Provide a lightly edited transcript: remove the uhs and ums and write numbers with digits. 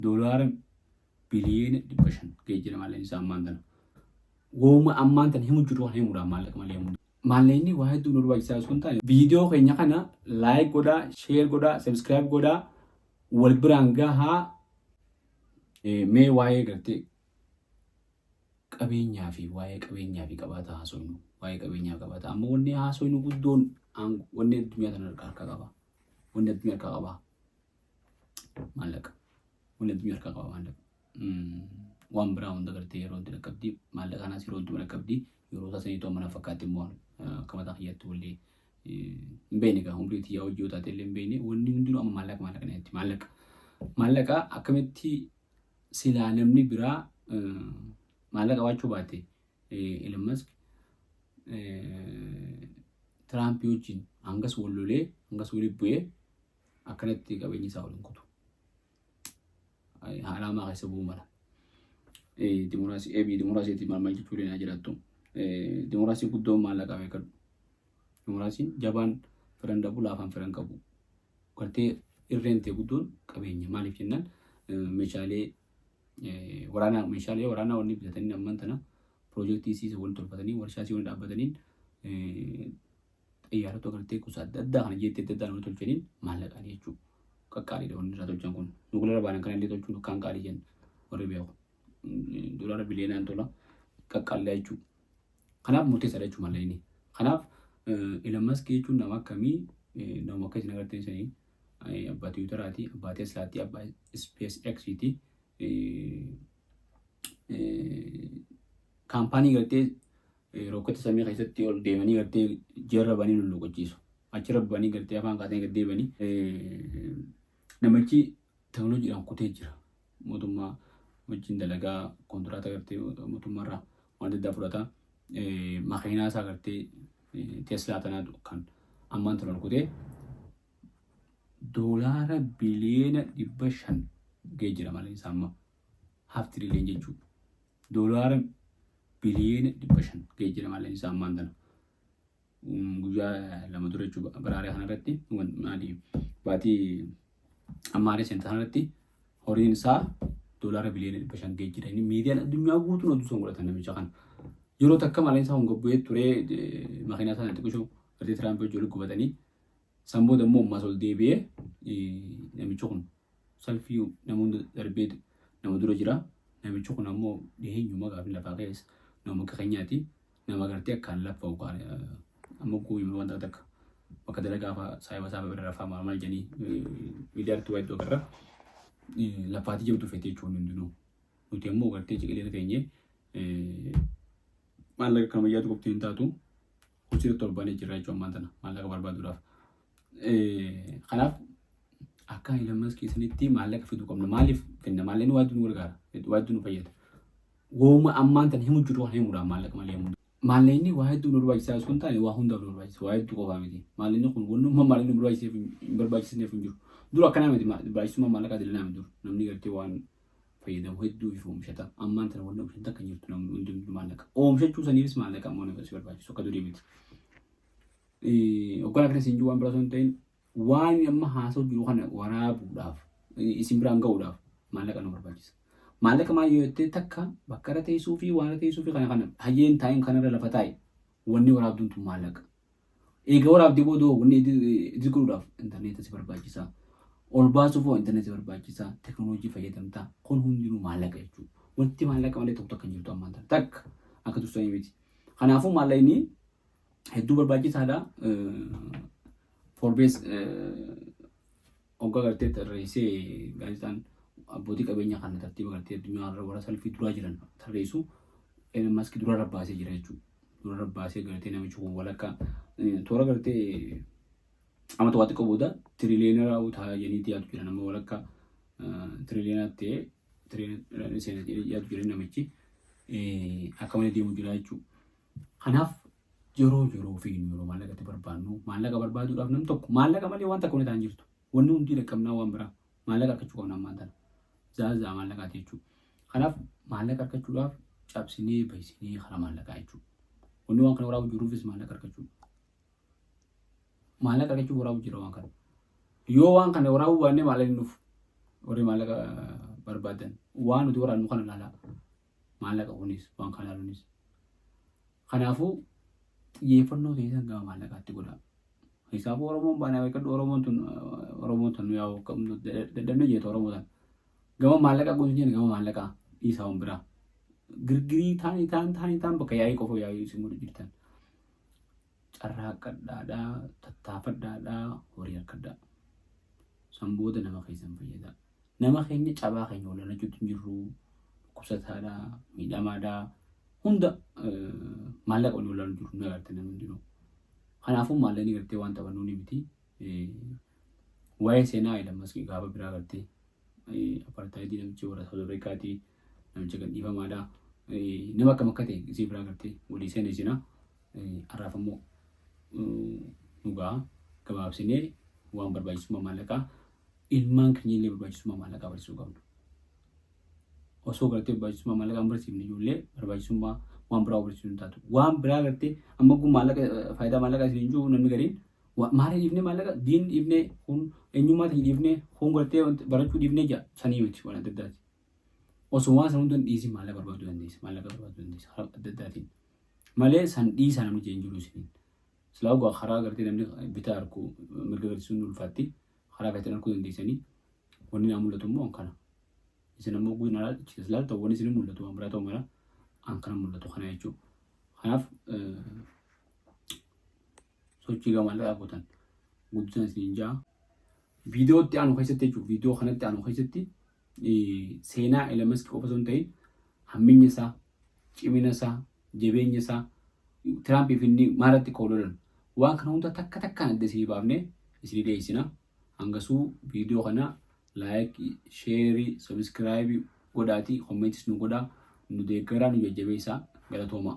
Doolaara biliyeena 500 ga'ee jira maallaqni isaa ammaan tana. Wooma ammaan tana himu jiru kana himuudhaan maallaqa malee himu. Maallaqni waa hedduu nu barbaachisaa osoo hin taane viidiyoo keenya kana like godhaa, share godhaa, subscribe godhaa, wal biraan gahaa. Mee waa'ee gartee qabeenyaa fi waa'ee qabeenyaa fi qabaataa haasofnu. Waa'ee qabeenyaa fi qabaataa. Amma wanni haasofnu guddoon wanni addunyaa tana harka qaba. Wanni addunyaa harka qaba. Maallaqa. Wanni addunyaa harkaa qaba maallaqa. Waan biraa hunda gartee yeroo itti dhaqqabdi. Maallaqa kanaas yeroo itti dhaqqabdi. Yeroo isaa saniitu amma na fakkaatti immoo akka mataa kiyyaatti wallee hin beekne egaa umrii tiyyaa hojii yoo taate illee hin beekne wanni hundinuu amma maallaqa maallaqa na jetti maallaqa. Maallaqa akkamitti silaa namni biraa maallaqa qabaachuu baate Elon Musk Tiraampii wajjin hangas wal lolee hangas walitti bu'ee akkanatti qabeenyi isaa waliin kutu. Haala hamaa keessa bu'uu mala. Dimokiraasii eebii dimokiraasiitti maal maal jechuu illee jiraattu. Dimokiraasii guddoon maallaqaa beekadhu. Dimokiraasiin jabaan firan dhabu laafaan firan qabu. Gartee irreen ta'e guddoon qabeenya maaliif jennaan meeshaalee waraanaa meeshaalee waraanaa wanni bitatanii ammaan tana piroojeektii isiisa waliin tolfatanii warshaa isii waliin dhaabbataniin xiyyaarota gartee gosa adda addaa kana jeetti adda addaa nama tolchaniin maallaqaan jechuudha. Qaqqaaliidha wanni irraa tolchan kun. Nukulara baanan kana illee tolchuun akkaan qaalii jenna warri beeku. Doolaara biliyoonaan tola qaqqaalidha jechuudha. Kanaaf murteessaadha jechuudha maallaqni. Kanaaf Elon Musk jechuun nama akkamii nama akka isin agartan sanii abbaa Tiwutaraati, abbaa Teslaati, abbaa SpaceX'ti. Kaampaanii gartee Rookketti samii keessatti ol deemanii gartee ji'arra banii lulluuqachiisu. Achirra banii gartee afaan kaasanii gad deebanii. Namichi teknooloojiidhaan kutee jira. Mootummaa wajjin dalagaa kontiraata gartee mootummaarraa waan adda addaa fudhata. Makiinaa isaa gartee Teslaa tanaa kan ammaan tana ol kutee doolaara biliyoona 500 ga'ee jira malee isaa amma half trillion jechuudha. Doolaara biliyoona 500 ga'ee jira maallaqni isaa ammaan tana. Guyyaa 2 dura jechuudha baraaree kanarratti maali baatii ammaaree seenta kanarratti horiin isaa doolaara biliyoona 500 ga'ee jira. Inni miidiyaan addunyaa guutuun oduu sun godhatan namicha kana. Yeroo takka maallaqni isaa kun bu'ee turee makiinaa sana xiqqishoo gartee Tiraamp wajjin walitti gubatanii san booda immoo ammas ol deebi'ee namichi kun salfii nama hunda darbee nama dura jira. Namichi kun ammoo dhiheenyuma gaafni lafaa keessa nama akka keenyaati. Nama gartee akkaan laffa'u amma guyyuma wanta takka bakka dalagaa fa'aa saayiba isaa bira rafaa maal maal jedhanii miidiyaa irratti waa hedduu agarra. Laffaatii jabduu feete jechuun hundinuu. Nuti ammoo gartee ciqilee teenye maallaqa kan ammayyaatu qofti hin taatu hojii irratti ol baanee jirra jechuun ammaan tana maallaqa barbaaduudhaaf. Kanaaf akka Elon Musk keessanitti maallaqa fiduu qabna. Maaliif finna? Maallaqni waa hedduu nu gargaara. Waa hedduu nu fayyada. Wooma ammaan tana himu jiru kana himuudhaan maallaqa malee himu. Maallaqni waa hedduu nu barbaachisaa osoo hin taane waa hundaaf nu barbaachisa. Waa hedduu qofaa miti. Maallaqni kun wannummaa maallaqni nu barbaachiseef hin barbaachisneef hin jiru. Dur akkanaa miti barbaachisummaa maallaqaa dilanaa miti dur. Namni gartee waan fayyadamu hedduu if oomishata. Ammaan tana wanni oomishan takka hin jirtu namni hundumtuu maallaqa. Oomishachuu saniifis maallaqa ammoo nama si barbaachisu akka durii miti. Hoggaan akkana isin jiru waan biraa osoo hin ta'in waan amma haasa'u jiru kana waraabuudhaaf isin biraan ga'uudhaaf maallaqa nu barbaachisa. Maallaqa maal yoo jettee takka bakka irra teessuu fi waan irra teessuu fi kana kana hayyeen taa'in kanarra lafa taa'e wanni waraabduun tun maallaqa. Eega waraabdee booda hoo wanni edit godhuudhaaf intarneeta si barbaachisa. Ol baasuuf hoo intarneeta si barbaachisa. Teknooloojii fayyadamta. Kun hundinuu maallaqa jechuudha. Wanti maallaqa malee tokko takka hin jirtu ammaan tana. Takka akka dursanii miti. Kanaafuu maallaqni hedduu barbaachisaadha. Forbes hoggaa gartee tarreessee gaazexaan abbootii qabeenyaa kana tartiiba gartee addunyaa irra warra salfii duraa jiran tarreessu Elon Musk dura rabbaasee jira jechuudha. Dura rabbaasee gartee namichi kun walakkaa toora gartee amma waa xiqqoo booda tiriliyoonera ta'a jedhanii yaadu jira nama walakkaa tiriliyoonaa ta'ee tiriliyoona seena jedhee yaadu jira namichi akka malee deemu jira jechuudha. Kanaaf yeroo yeroo fi yeroo maallaqa itti barbaannu maallaqa barbaaduudhaaf nam tokko maallaqa malee waan takka wanti ta'an jirtu. Wanni hundi dhaqqabnaa waan biraa maallaqa argachuu qabna ammaan tana. Zaazaa maallaqaati jechuudha. Kanaaf maallaqa argachuudhaaf cabsinee baysinee karaa maallaqaa jechuudha. Wanni waan kana waraabu jiruufis maallaqa argachuudha. Maallaqa argachuuf waraabu jira waan kana. Yoo waan kana waraabuu baannee maallaqni dhufu. Warri maallaqa barbaadan. Waan nuti waraannu kana ilaalaa. Maallaqa kunis waan kana ilaaluunis. Kanaafuu xiyyeeffannoo keessan gama maallaqaatti godhaa. Hisaabuu Oromoon baanaa beekadhu. Oromoon tun, Oromoon tun yaa'u dadhabne jeetu Oromoo tan. Gama maallaqaa gochuun jenna, gama maallaqaa dhiisaa waan biraa. Girgirii taanii taan taanii taan bakka yaa'ii qofa yaa'ii isin godhu jirtan. Carraaqqadhaadhaa, tattaafadhaadhaa, horii harkadhaa. San booda nama keessan fayyada. Nama keenya cabaa keenya walaanachuutti hin jirru, dhukkubsataadhaa, miidhamaadhaa, hunda maallaqa waliin walaanu jiru nu agartan namni hundinuu. Kanaafuu maallaqni gartee waan taphannuu ni miti. Waa'ee seenaa Elon Musk gaafa biraa gartee apartaayidii, namichi warra South Afrikaatii namicha kan dhiifamaadha. Nama akkam akka ta'e isii biraa gartee walii seenessina. Har'aaf ammoo nu ga'a. Gabaabsinee waan barbaachisummaa maallaqaa, ilmaan keenya illee barbaachisummaa maallaqaa barsiisuu qabna. Osoo gartee barbaachisummaa maallaqaa hin barsiifne ijoollee barbaachisummaa waan biraa barsiisuu hin taatu. Waan biraa gartee amma kun maallaqa, faayidaa maallaqaa isin hin jiru. Namni gariin maarii dhiifnee, maallaqa diin dhiifnee, kun eenyummaa ta'e dhiifnee, kun gartee barachuu dhiifnee jira, sanii miti, waan adda addaati. Osoo waan sana hunda hin dhiisin maallaqa barbaaduu dandeessa. Maallaqa barbaaduu dandeessa karaa adda addaatiin. Malee san dhiisaa namni jeen jiru isiniin. Silaa ogaa karaa gartee namni bitaa arku mirga garsiisuun ni ulfaatti. Karaa feetan arguu dandeessanii. Wanni naa mul'atu immoo an kana. Isin ammoo guutuu ilaaltan wanni isin mul'atu waan biraa ta'u mala, an kana mul'atu kana jechuudha. Kanaaf sochii gama maallaqaa gootan guddisan isiniin ja'a. Viidiyoo itti aanu keessatti jechuudha. Viidiyoo kanatti aanu keessatti seenaa Elon Musk qofa osoo hin ta'in hamminya isaa, cimina isaa, jabeenya isaa, Tiraampiif inni maalirratti akka wal lolan waan kana hunda takka takkaan adda isinii baafnee isinii dhiyeessina. Hangasuu viidiyoo kana like, share, subscribe godhaatii, commentis nu godhaa, nu deeggaraa, nu jajjabeessaa. Galatooma.